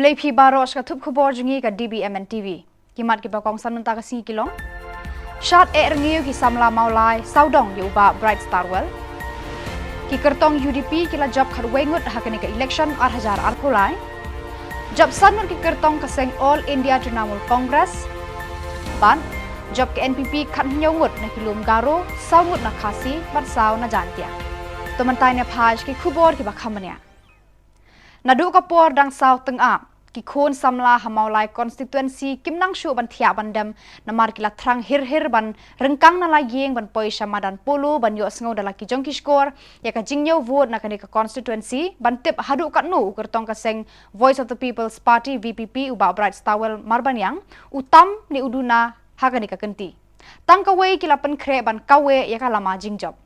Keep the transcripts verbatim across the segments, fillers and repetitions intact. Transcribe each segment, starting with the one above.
Lei phi baroh sha ka thup khubor jong ngi ka D B M N T V. Ki mat kiba kongsan mynta ka sngi ki long: Shad eh rngiew ki samla Mawlai sawdong ïa u Bah Bright Starwell. Ki kyrtong U D P ki la jop khatwei ngut ha kane ka election ar hajar arphew lai. Jop san ngut ki kyrtong ka seng All India Trinamool Congress. Bad jop ka N P P khathynñiew ngut na ki lum Garo, saw ngut na Khasi bad saw na Jaintia. To mynta ngin ïa phai sha ki khubor kiba kham bniah. Naduh ka por dang saw tyngab, ki khun samla ha Mawlai constituency kim nang shuh ban thiah ban dem, namar ki la thrang hir hir ban ryngkang na la ïing ban poi sha madan polo ban ïohsngew da la ki jong ki shkor ïa ka jingñiew vote na kane ka constituency ban tip haduh katno u kyrtong ka seng Voice of the People's Party, V P P, u Bah Bright Starwell Marbaniang u tam ne u duna ha kane ka kynti. Tang kawei ki la pynkhreh ban kaweh ïa ka lama jingjop.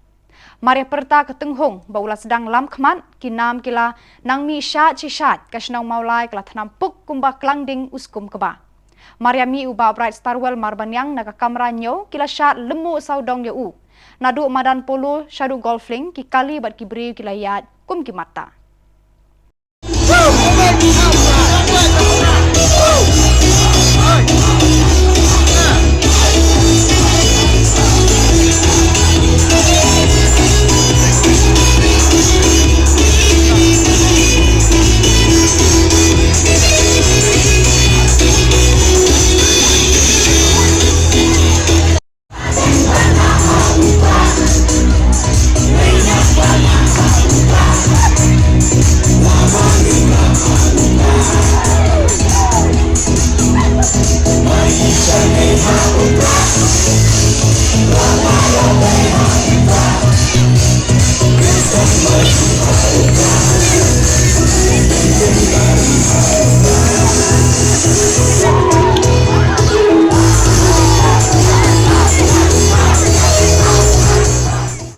Mar ïa pyrta ka tynghung ba u la sdang lam khmat, ki nam ki la nang mih shait shi shait, ka shnong Mawlai ka la thnam puk kumba klang ding u skum kba. Mar ïa mih u Bah Bright Starwell Marbaniang na ka kamra hynñiew, ki la shad lyngngoh sawdong ïa u. Naduh madan polo shaduh golf link, ki kali bad ki briew ki la ïaid kum ki matta.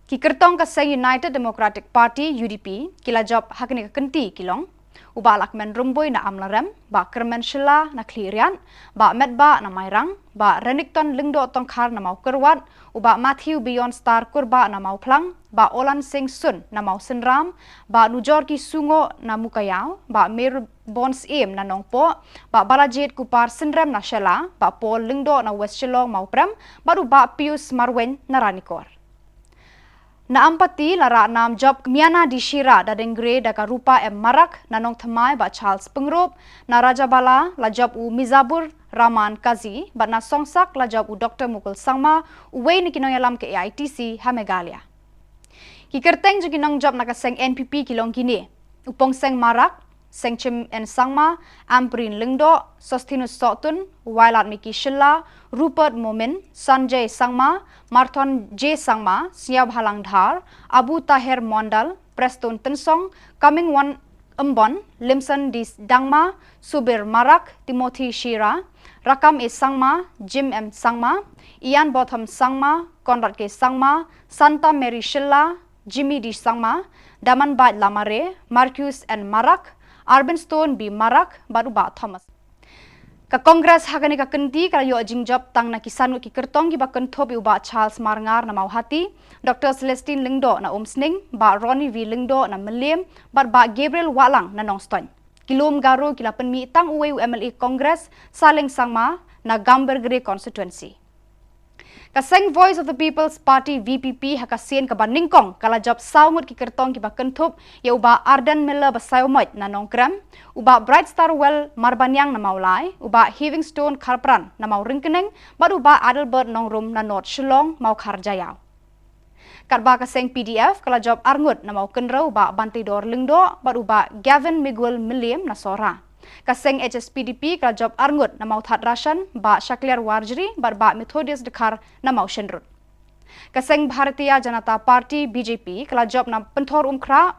Ki kyrtong ka seng United Democratic Party, U D P, ki la jop ha kane ka kynti ki long: u Bah Lakmen Rymbui na Amlarem, Bah Kyrmen Shylla na Khliehriat, Bah Metbah na Mairang, Bah Renikton Lyngdoh Tongkhar na Mawkyrwat, u Bah Matthew Beyond Star Kurbah na Mawphlang, Bah Olan Singh Sun na Mawsynram, Bah Nujorki Sungoh na Mukaïaw, Bah Mirbon Syiem na Nongpoh, Bah Balajied Kupar Synrem na Shella, Bah Paul Lyngdoh na West Shillong Mawprem, bad u Bah Pius Marwein na Ranikor. Na Ampati la rah nam jop Miana di Shira da Dengre da ka Rupa M Marak, na Nongthymmai Bah Charles Pyngrope, na Rajabala la jop u Mizabur Rahman Kazi, bad na Songsak la jop u Doktor Mukul Sangma, uwei na ki nongïalam ka A I T C ha Meghalaya. Ki kyrteng jong ki nongjop na ka seng N P P ki long kine: u Pongseng Marak, Sengchim N Sangma, Ampareen Lyngdoh, Sosthenes Sohtun, Wailadmiki Shylla, Rupert Momin, Sanjay Sangma, Marthon J Sangma, Sniawbhalang Dhar, Abu Taher Mondal, Prestone Tynsong, Comingone Ymbon, Limson D Dangma, Subir Marak, Timothy Shira, Rakam A Sangma, Jim M Sangma, Ian Botham Sangma, Conrad K Sangma, Santa Mary Shylla, Jimmy D Sangma, Damanbait Lamare, Marcus N Marak, Arbenstone B Marak, bad u Bah Thomas. Ka Congress ha kane ka kynti ka la ïoh jingjop tang na ki san ngut ki kyrtong kiba kynthup ïa u Bah Charles Marngar na Mawhati, Doktor Celestine Lyngdoh na Umsning, Bah Ronnie V Lyngdoh na Mylliem, bad Bah Gabriel Wahlang na Nongstoiñ. Ki lum Garo ki la pynmih tang uwei u M L A Congress, Saleng Sangma, na Gambegre constituency. Ka seng Voice of the People's Party, V P P, ha ka sien kaba nyngkong ka la jop saw ngut ki kyrtong kiba kynthup ïa u Bah Ardent Miller Basaiawmoit na Nongkrem, u Bah Bright Starwell Marbaniang na Mawlai, u Bah Heavingstone Kharpran na Mawryngkneng, bad u Bah Adelbert Nongrum na North Shillong Mawkhar Jaiaw. Katba ka seng P D F ka la jop arngut na Mawkynrew, u Bah Bantidor Lyngdoh bad u Bah Gavin Miguel Mylliem na Sohra. Ka seng H S P D P ka la jop arngut na Mawthadraishan, Bah Shakliar Warjri bad Bah Methodius Dkhar na Mawshynrut. Ka seng Bharatiya Janata Party, B J P, ka la jop na Pynthorumkhrah,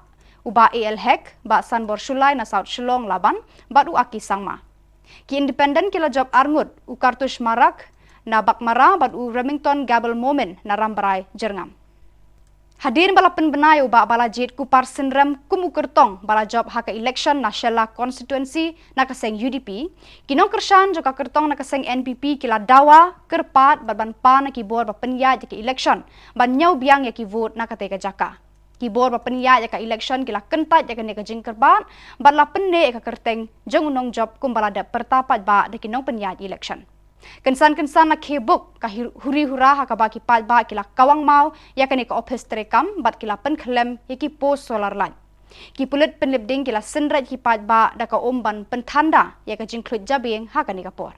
u Bah A L Hek, Bah Sanbor Shullai na South Shillong Laban, bad u Aki Sangma. Ki Independent ki la jop arngut, u Kartush Marak na Baghmara bad u Remington Gabel Momin na Rambrai Jyrngam. Hadien ba la pynbna ïa u Bah Balajied Kupar Synrem kum u kyrtong ba la jop ha ka election na Shella constituency na ka seng U D P, ki nongkyrshan jong ka kyrtong na ka seng N P P ki la dawa, kyrpad bad ban pan na ki bor ba pynïaid ïa ka election ban ñiew biang ïa ki vote na katei ka jaka. Ki bor ba pynïaid ïa ka election ki la kyntait ïa kane ka jingkyrpad bad la pynneh ïa ka kyrteng jong u nongjop kumba la dep pyrta paidbah da ki nongpynïaid election. Kynsan kynsan la khie buk ka hi-, huri hura ha kaba ki paidbah ki la kawang maw ïa kane ka ophis treikam bad ki la pynkhlem ïa ki post solar light. Ki pulit pynlip ding ki la synreit ki paidbah da ka um ban pynthanda ïa ka jingkhluit jabieng ha kane ka por.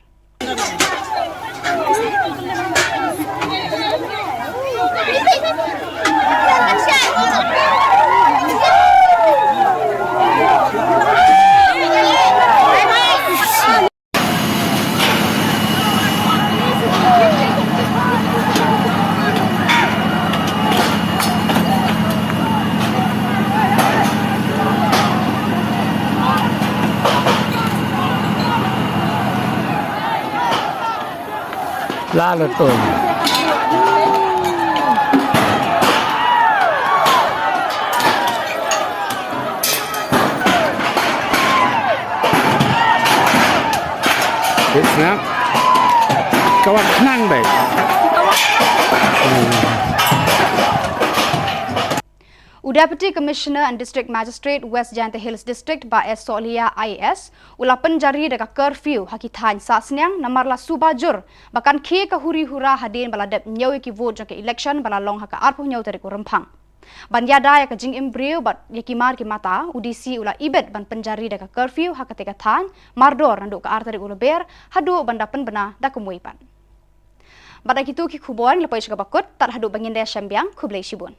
La la to. It's now. Ka wat khnang beit. U Deputy Commissioner and District Magistrate West Jaintia Hills District, Bah S Sohliya I A S, u la pynjari da ka curfew ha ki thaiñ sah sniang namar la suba jur ba kan khie ka huri hura hadien ba la dep ñiew ïa ki vote jong ka election ba la long ha ka arphew hynñiew tarik u Rymphang. Ban ïada ïa ka jingim briew bad ïa ki mar ki mata, u D C u la ibit ban pynjari da ka curfew ha katei ka thaiñ mardor naduh ka ar tarik u Lber haduh ban da pynbna da kumwei pat. Bad da kito ki khubor ngi la poi sha kaba kut, tad haduh ba ngin da ïashem biang, khublei shibun.